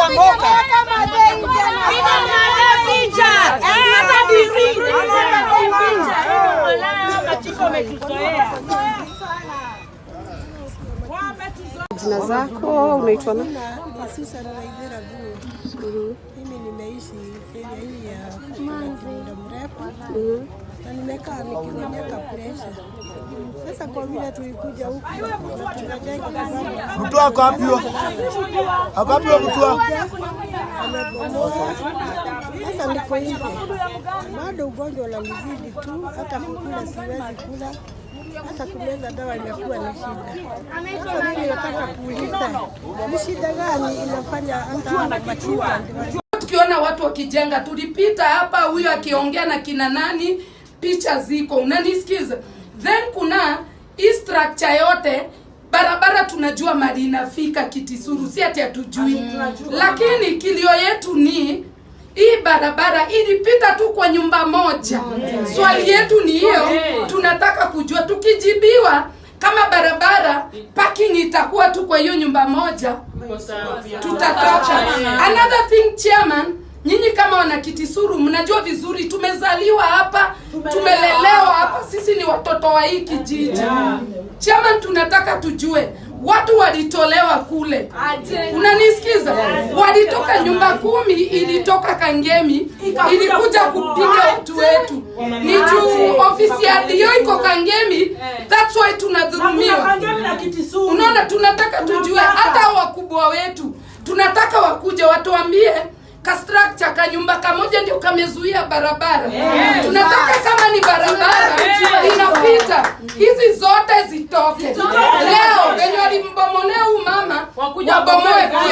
Kwamboka. Jina zako, unaitwa nani? Susan Waithera Guo. Mimi nimeishi area hii ya muda mrefu na nimekaa nikionyeka pressure. Sasa kwa vile tulikuja huku na tukajenga kibanda, Mtu ako wapi huyo? Ako wapi huyo mtu? Amebomoa. Sasa niko nje, bado ugonjwa unanizidi tu, hata kukula siwezi kula, hata kumeza dawa imekuwa ni shida. Sasa mimi nataka kuuliza ni shida gani inafanya hata machifu Tukiona watu wakijenga, tulipita hapa, huyo akiongea na kina nani, picha ziko, unanisikiza? Then kuna hii structure yote barabara, tunajua mali inafika Kitisuru, si ati hatujui, lakini kilio yetu ni hii barabara ilipita tu kwa nyumba moja. Swali yetu ni hiyo, tunataka kujua, tukijibiwa kama barabara parking itakuwa tu kwa hiyo nyumba moja, tutatoka. Another thing, chairman, nyinyi kama wana Kitisuru mnajua vizuri tumezaliwa hapa, tumelelewa hapa, sisi ni watoto wa hii kijiji. Chairman, tunataka tujue watu walitolewa kule, unanisikiza? Walitoka nyumba 10 ilitoka Kangemi, ilikuja kupiga watu wetu. Ni juu ofisi ya DO iko Kangemi, that's why tunadhulumiwa. Unaona, tunataka tujue hata wakubwa wetu, tunataka wakuje watuambie ka structure ka nyumba kamoja ndio kamezuia barabara. Tunataka kama ni barabara inapita, hizi zote zitoke. Leo venye walimbomolea huyu mama, wabomoe pia.